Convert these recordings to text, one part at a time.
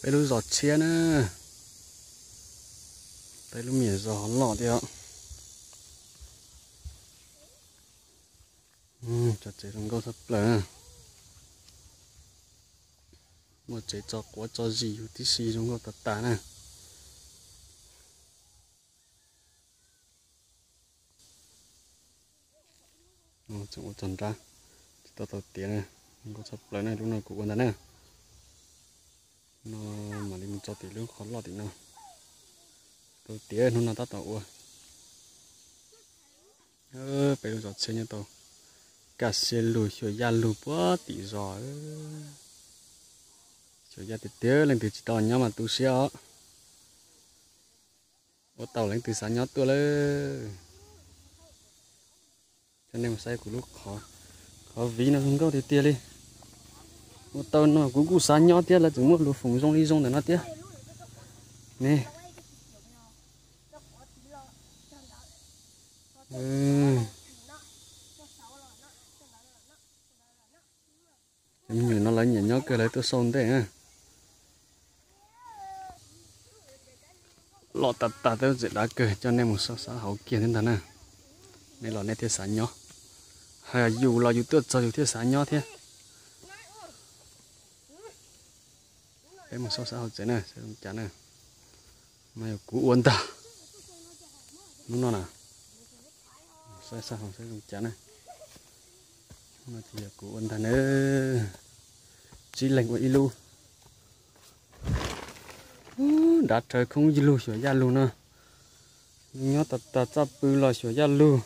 Peb lub zos tshiab na, peb lub me nyuam zos hov loj thiab. Tso tsev zoo nkauj tshaj plaws na. Muaj tsev tso quav tso zis huv tib si zoo nkauj tas tas na. Tseem ua txog nrab, tsis tau tau tiav na. Zoo nkauj tshaj plaws na, lub no kuv ua ntag na. No mam li mus tso tim lub qhov loj tim no. Tau tiav hnub no tab tom ua. Peb lub zos tshiab nyob tau kaj siab lug xyuas yaj lug puag tim zos. Xyuas yaj tiag tiag, leej twg tsis tau nyob mas tu siab os. Ua tau leej twg xav nyob tuaj lawm. Coj nej mus saib kuv lub qhov viv no zoo nkauj tiag tiag li. Ua tau no kuv kuj xav nyob thiab, lawv tseem muaj hluas foom zoo li zoo ntawm no thiab ne. Cov me nyuam no lawv nyiam nyob kawg, lawv tuaj sau ntej na. Loj tas tas, tej lub tsev dav kawg, coj nej mus saib sab hauv kiag thiab ntag na. Nej los nej thiaj xav nyob, hos yus los yus tuaj txog yus thiaj xav nyob thiab. Peb mus saib sab hauv tsev na, saib zoo cas na. No yog kuv ua ntag. Hnub no na, saib sab hauv saib zoo cas na. No ces yog kuv ua ntag na. Tsib leeg ua ib lub. Dav rhawv khoob lug xyuas yaj lug no. Nyob tas tas txaj pw los xyuas yaj lug.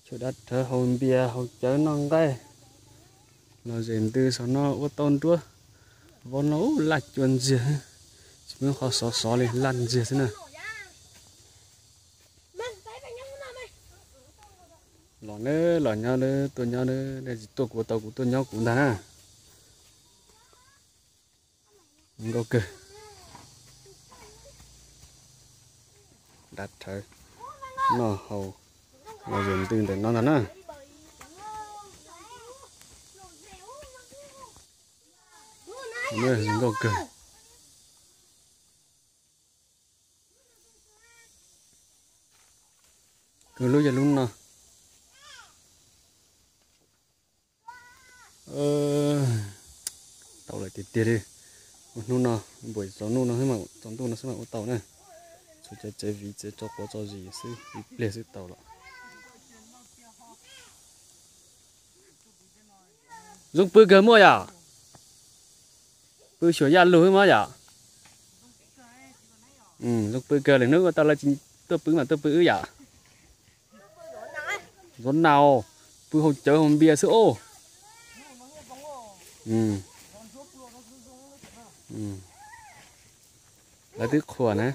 Xyuas dav rhawv haus npias haus cawv noj nqaij. Los zem ntws saum no ua tau nruab vov no laj cua ntsiag, tsis muaj qhov sov sov li, laj ntsiag xwb na. Los na, los nyob na, tuaj nyob na, nej tsis tuaj kuv tau kuv tuaj nyob kuv ntag na. Nkauj kawg. Dav rhawv noj haus los zem ntws ntawm no ntag na. Nkauj kawg. Kawg lub yog lub no. Tau lawm tiag tiag li. Ua hnub no, npuam tsaus ntuj no xwb mas, tsaus ntuj no xwb mas ua tau na. Tshuav cov tsev viv tsev tso quav tso zis xwb, ib pliag xwb tau lawm. Zoo pw kawg muaj yom? Pw xyuas yaj lug xwb mog yom? Zoo pw kawg, lwm hnub ua tau lawv tsis tuaj pw mas tuaj pw wb yom? Zov nau, pw haus cawv haus npias xwb os. Lawv twb qhuas na.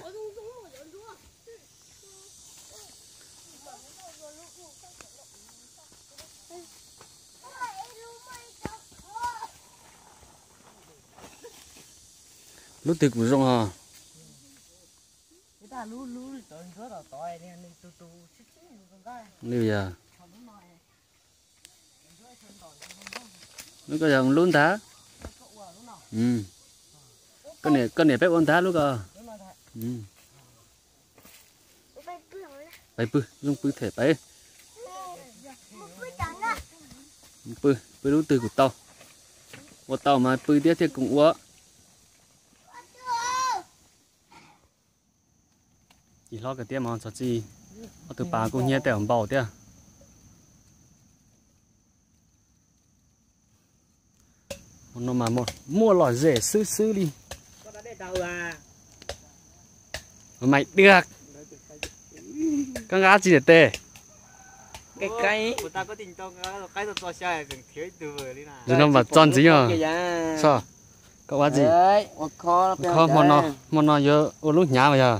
Lub twg kuj zoo os. Li yog. Lub ko yog lub ntag. Koj niam peb ua ntag lub ko. Pais pw, zoo pw them pais. Pw, pw lub twg kuj tau. Ua tau mas pw thiab thiaj koom ua. Ci hlob kawg thiab mas txog txij ob tug pas kuj hnyiab tej npaum thiab. Hauv no mas muaj lom zem xwb xwb li. Mas dwg, koj nqa tsi niam tes? Zaum no mas txog ntxiv os. Koj ua tsi? Khob, hmo no yuav ua lub hnyav mas yog.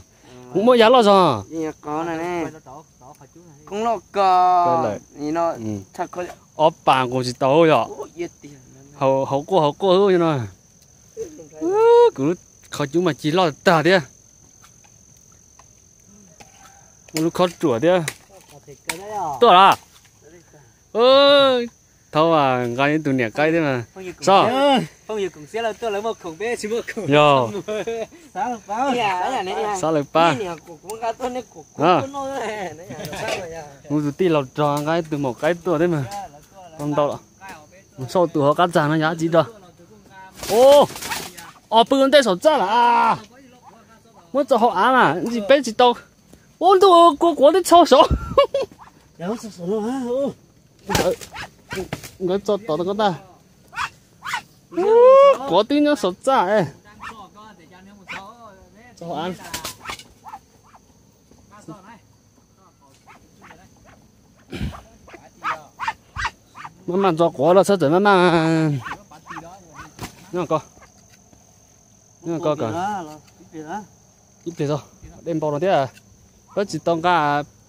Kuv muaj yav loj zog. Ob pas kuj tsis tau yom. Hauv quaj hauv quaj no. Kuv lub qhov cub mas ci loj tag thiab. Ua lub khob ruam thiab. Tuaj los? Thaub nqa ib tug niam qaib thiab mas. Sob. Yog. Xav lawv pab. Kuv tus tij laug rog nqa ib tug maum qaib tuaj thiab mas. Tau ntau lawm. Mus sau tus hauv qab txag no yog dab tsi rau. Os, os pw ua ntej saum txaj lawm. Muab tso hauv av mas ntsis peb tsis tau. Ub ntuj, kua quav twb txhau saud. Nkawd tso tom ko tag. Quav twb nyob saum txaj. Maj maj ntxo quav los txhob txawm maj maj. Nyob ko, nyob ko kom ib pliag tso, dej npau no thiab. Peb tsis tau nqa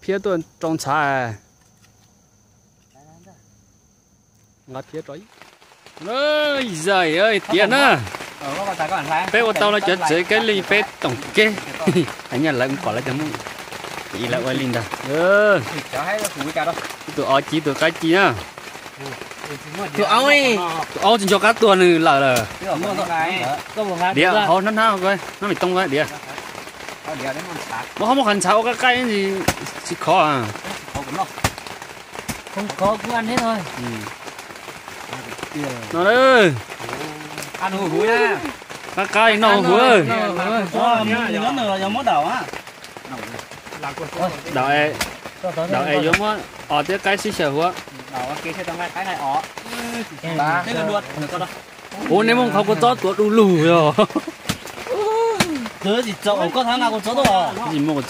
phiab tuaj rau ntshav. Nqa phiab rau. Zais tiag na. Peb ua tau lawv cov tsev kab li peb toom keb. Hais nyaj lawv pom lawv cov muj, ib lawv ua li ntag. Ib tug av ci tus qaib ci na. Tus aub tsis nco qab tuag nws lawm lawm. Diav hauv hnab hnab, hnab me tooj diav. Muab qhov muab qhov ntshav ua qaib qaib tsis khov. No, qab qab no huv. Daum es yuav muab os thiab qaib sib xyaw huv. Ua nej muab qhov kua txob tuav du lug yog. Tsis muaj kua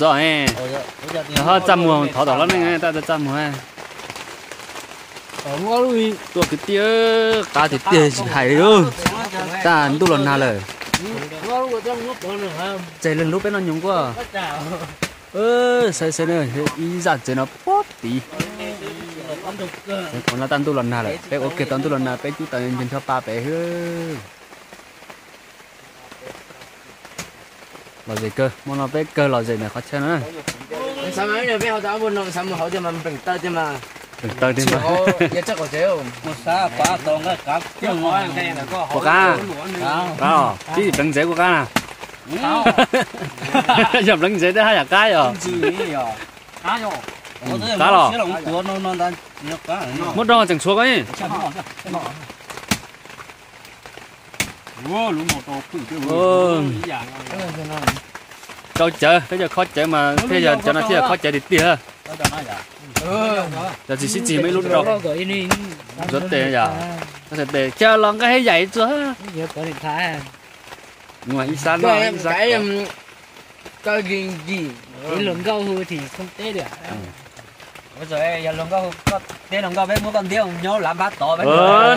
txob, ho txaj muag thov tom lub neej tab txaj muag. Tuaj kwv tij, qab tiag tiag tsis hais li. Tag ntuj los nag lawm. Tseg leej lub peb noj nyoos kuj. Xaiv xaiv na, ib zaj tsev no puag tid. Tsev qhov no tag ntuj los nag lawm, peb ua kiag tau ntuj los nag peb cub tau ncho pa pem xwb. Lom zem kawg, hmo no peb kawg lom zem ntawm qhov chaw no na. Peb ho tau ob npua no xav mus hauv tiag mas nplees taw tiag mas. Nplees taw tiag mas. Puas qab? Qab os, tib pleev ntsev kuj qab na. Yog pleev ntsev twb haj yam qab yog. Qab los. Muab rau tseem tshuav ko. Rau cawv, peb cov khob cawv mas thiaj yog cov no thiaj yog khob cawv tiag tiag. Cov tsis sib txig muaj ib lub rau. Ntxuav tes yom. Tes kiag los nqa hej yaim txuag. Nua ib sab no ib sab.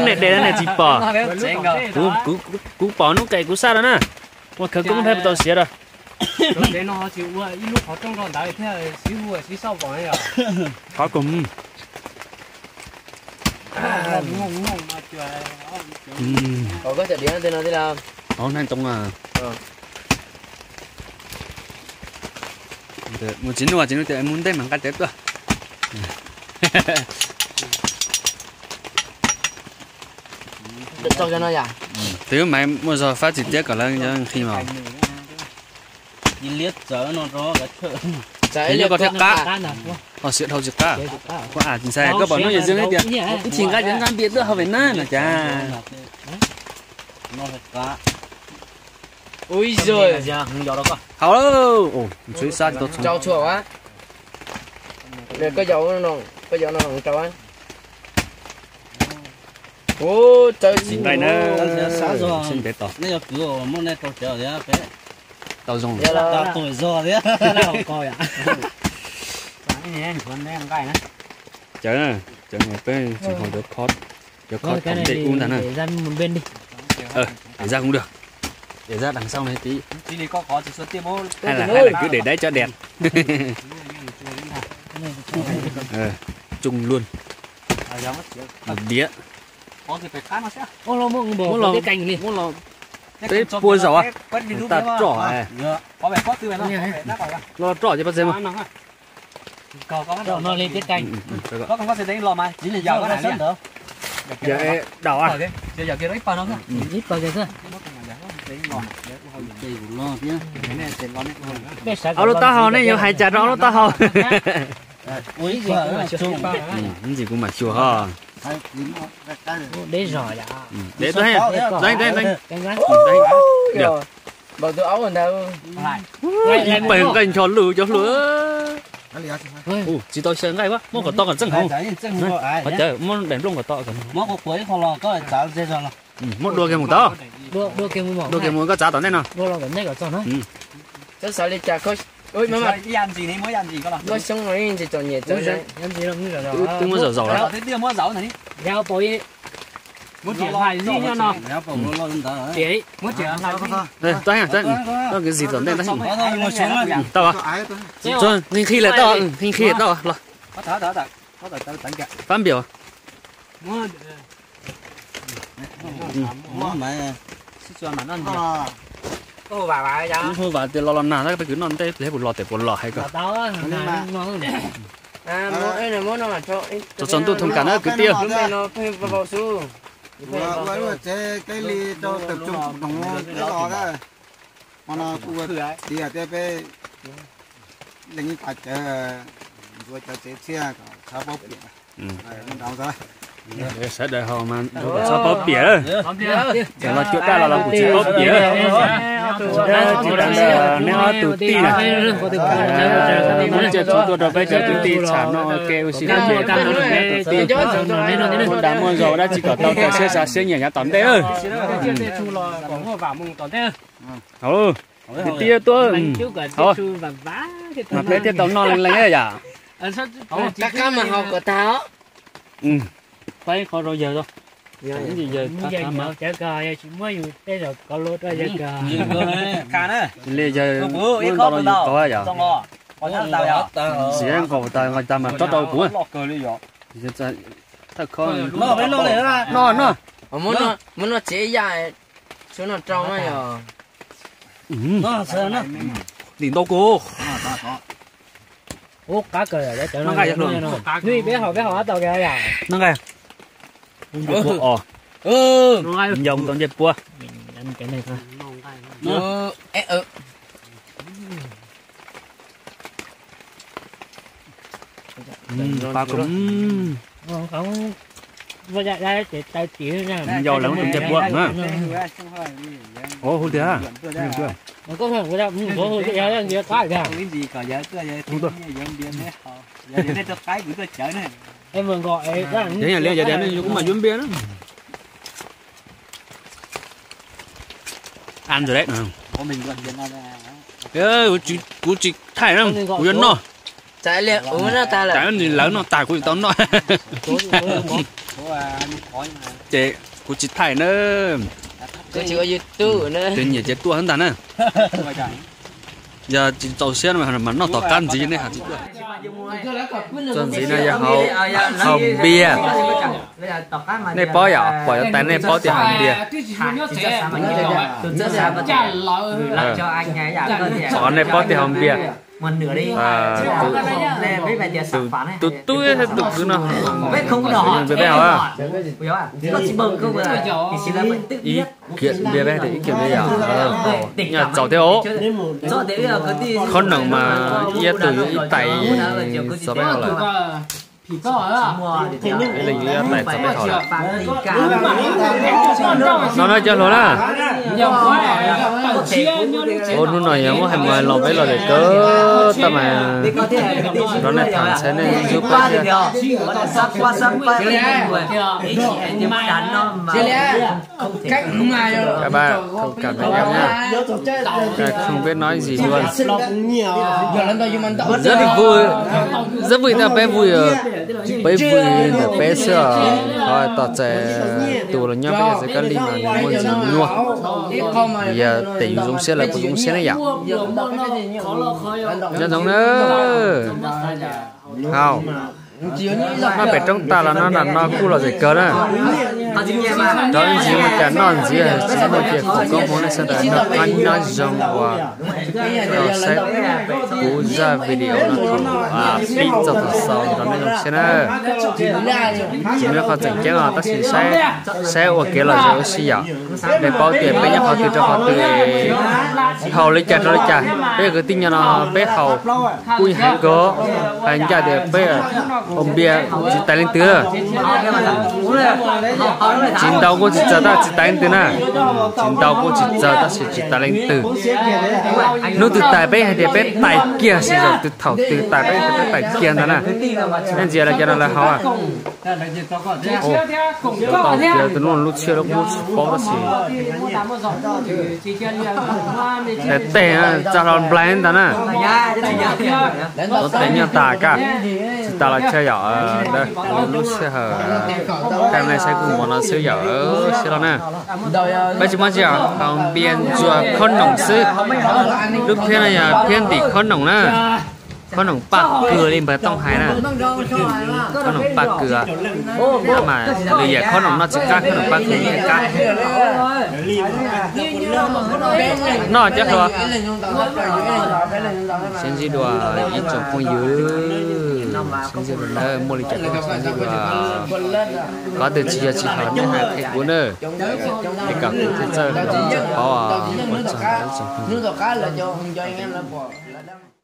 Nej de nej tsis pom. Kuv pom hnub qes kuv saj no na. Ua khawv koob thiaj tau siav rau. Qhov kom hauv neeg too. Mus tsis nuaj tsis nuaj tias mus ntej mas nqa cawv tuaj. Twb mas muaj zog fab tsis tiab kom lawv nqhis mas. Nyob ko thiab qab, ho siav dhau tsis qab. Ua a tsis ntshai koj pom hnub yawm zeeg tias ib chim nqa cov nqa npias tuaj hauv pem na no cas. Hau, tshuav ib sab tsis tau txhoov. Koj yaum no rau. Ua tsawv tsis nqaij na. Sib ntev tos. Tau zoo. Cawv na, cawv no peb tseem haus cawv khob, cawv khob khoom dej ub ntag na. Để ra cũng được. Để ra đằng sau này tí. Hay là, hay là cứ để đấy cho đẹp. Ờ, chung luôn. Một đĩa. Muab los, muab los peb pua zaus, tas roj. Los roj ces pab txeg mas. Yog daus a. Ib pawg kiag xwb. Ob lub taub hau nej yuav hais cas rau ob lub taub hau? Ntxim kuv mam xyuas ho. Deb zog. Deb, ib pawg nqaij ncho lwj cov hluas. Tsis tau xyaw nqaij, muab kom tau kom txeej hauv. Qhov cawv muab daim nplooj kom tau. Muab dua kiag mus tau. Dua kiag mus koj tsav tom ntej no. Twb muab zaum zaum lawm. Tau, nqhis nqhis lawm tau, nqhis nqhis lawm tau los. Fab npias. Hu vas tias los los nag, peb kwv noj ntej pliag puas los tes puas los hais ko. Txog txog ntuj thooj kam na kwv tij. Hmo no kuv ua tias peb leej ib qho cawv ntxuav cov tsev tshiab kom txhob paub piam. Sawv daws ho mas txhob paub piam. Txawm los cuab dab los los kuj tsis paub piam. Tsis tas ntawd neb ob tug tij na, muab tsiaj txhu tuaj rau peb cov kwv tij tsham no ua ke ua si dab tsi. Muaj dag muaj zog dab tsi kom tau tau siab xav siab nyiam yav tom ntej. Kwv tij tuaj, mas peb thiaj tau noj leej leej yom. Li yawg muab ntau los yus qov yom. Xiv nqaus tas nqaus tas mas tsob rau kuv. Thawj khob no no. Muab noj tsev ib yam, tsuas noj rau na yog. Dim ntau kawg. Noj nqaij, ncej puab os. Nyoos tau ncej puab. Yau lawv tus ncej puab na. Ua hu tiag. Li yog li nej yuav kuj mam yuav npias na. Kuv tsis thaij na, kuv yuav noj. Lawv noj tag kuv tsis tau noj. Ces kuv tsis thaij na. Ces nyiam ces tuaj xwb ntag na. Yog tsis txaus siab mas noj tom qab ntxiv nej hais tsis tuaj. Txog ntxiv no yog haus npias. Nej paub yom, pom yuav tas nej paub tias haus npias. Pom nej paub tias haus npias. Tus tub thiab tus kwv no, peb haus ib kiag npias, peb tias ib kiag npias yom. Nyob txaus thiab os. Khob noom mas ib tug yuav ib tais txog peb haus lawm. Ib leeg yuav ib tais txog peb haus lawm. No no cov hluas na. Ua hnub no yog muab hais mus hais los peb los zem kawg tab mas rau nej tham ntxhais nej zub peb thiab. Các bạn thông cảm với em nha. Không biết nói gì luôn. Rất vui, rất vui tao peb vui, peb vui ntawm peb xwb os. Qhov tos txais tus los nyob peb txais kab li mas nws muaj ntxiv nyuaj. Yog tes yus zoo siab lawv kuj zoo siab ne yom. Nyob zoo na. Hau, noj pem roob tas los no nram no kuj los zem kawg na. Rov ntxiv ua cas noj ntxiv tsis muaj ces foom koob hmoov nej sawv daws noj qab nyob zoo uas tau saib kuv zaj video no thaum pib txog thaum xaus nrog nej zoo siab na. Tsis muaj qhov tseem ceeb os tab sis saib ua kev lom zem ua si yom. Nej paub tias peb nyob qhov twg rau qhov twg, haus li cas rau li cas, peb yog kwv tij nyob no peb haus kuj yeej heev kawg, hais ncaj tias peb ua npias tsis tais leej twg. Tsis ntau kuj tsis txawg tab tsis tais leej twg na. Tsis ntau kuj tsis txawg tab sis tsis tais leej twg. Hnub twg tais peb hais tias peb tais kiag, sis zaum twg thaum twg tais peb hais tias peb tais kiag ntag na. Nej ntxias lawv cov no lawv haus. Tus no lub tshiab lub qub tsis paub tab sis tes tag hlo nplaig ntag na. Tuav tes nyuaj tas kaj, tsis tas los chaw yom. Ntawd lub sij hawm, tag ne saib kuj mov no xwb yom, siab loj na. Peb tsis muaj tsi os, haus npias ntxuag khob noom xwb. Lub phiab no yog phiab ntim khob noom na. Khob noom paj kws li npawg Tooj hais na. Khob noom paj kws, mas lwm yam khob noom noj tsis qab, khob noom paj kws noj qab. Noj cov hluas. Sib ntsib dua ib tsoom phooj ywg, sib ntsib dua nawb, muaj li cas sib ntsib dua. Qhov twg tsis yog tsis haum nej hais qhia kuv nawb, es kom kuv thiaj txawj hlub txawj paub. Ua tsaug ib tsoom phooj ywg.